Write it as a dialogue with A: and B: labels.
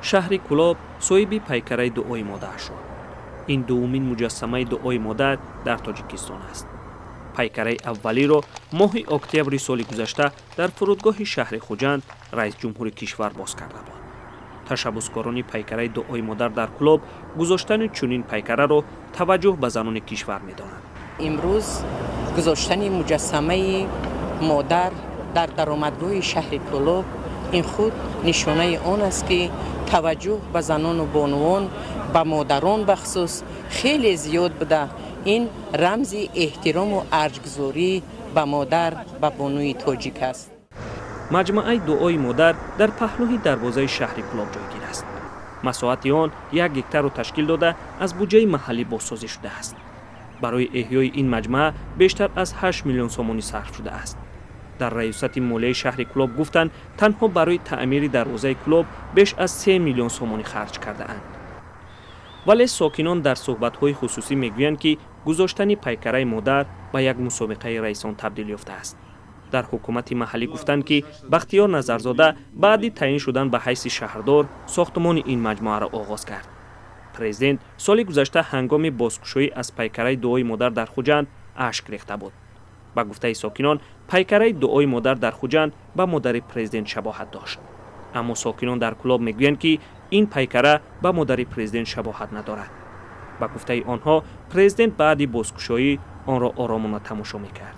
A: Шаҳри Кӯлоб соҳиби пайкараи Дуои модар шуд. Ин дуввумин муҷассамаи Дуои модар дар Тоҷикистон аст. Пайкараи аввалиро моҳи октябри соли гузашта дар фурудгоҳи шаҳри Хуҷанд раисҷумҳури кишвар боз карда буд. Ташаббускорони пайкараи Дуои модар дар Кӯлоб гузоштани чунин пайкараро таваҷҷӯҳ ба занони кишвар медонанд.
B: Имрӯз гузоштани муҷассамаи модар дар даромадгоҳи шаҳри Кӯлоб, ин худ нишонаи он аст, ки таваҷҷӯҳ ба занону бонувон, ба модарон бахусус хеле зиёд буда, ин рамзи эҳтирому арҷгузорӣ ба модар, ба бонуи тоҷик аст.
A: Маҷмӯаи Дуои модар дар паҳлӯи дарвозаи шаҳри Кӯлоб ҷойгир аст. Масоҳати он 1 гектарро ташкил дода, аз буҷаи маҳаллӣ бозсозӣ шудааст. Барои эҳёи ин маҷмӯа бештар аз 8 миллион сомонӣ сарф шудааст. Дар раёсати молияи шаҳри Кӯлоб гуфтанд, танҳо барои таъмири дарвозаи Кӯлоб беш аз 3 миллион сомонӣ харҷ кардаанд. Вале сокинон дар суҳбатҳои хусусӣ мегӯянд, ки гузоштани пайкараи модар ба як мусобиқаи раисон табдил ёфтааст. Дар ҳукумати маҳаллӣ гуфтанд, ки Бахтиёр Назарзода баъди таъин шудан ба ҳайси шаҳрдор сохтмони ин маҷмӯаро оғоз кард. Президент соли гузашта ҳангоми бозкушоӣ аз пайкараи Дуои модар дар Хуҷанд ашк рехта буд. Ба гуфтаи сокинон, пайкараи Дуои модар дар Хуҷанд ба модари президент шабоҳат дошт. Аммо сокинон дар Кӯлоб мегӯянд, ки ин пайкара ба модари президент шабоҳат надорад. Ба гуфтаи онҳо, президент баъди бозкушоӣ онро оромона тамошо мекард.